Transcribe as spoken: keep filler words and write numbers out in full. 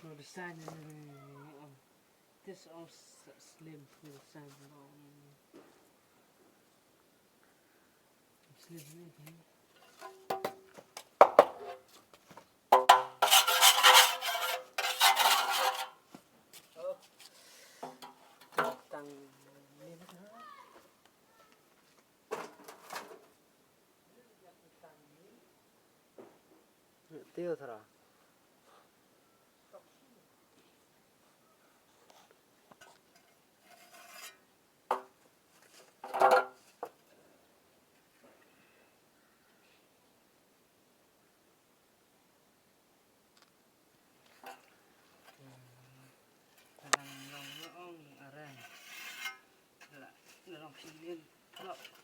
No, the sign, no, no, no, no, no. This all s-, slim, the sign, no, no, no. Slim, no, no. Tang, no, no. Teo thara. Ka dang long, long areng. La, la long phin nin. Lo.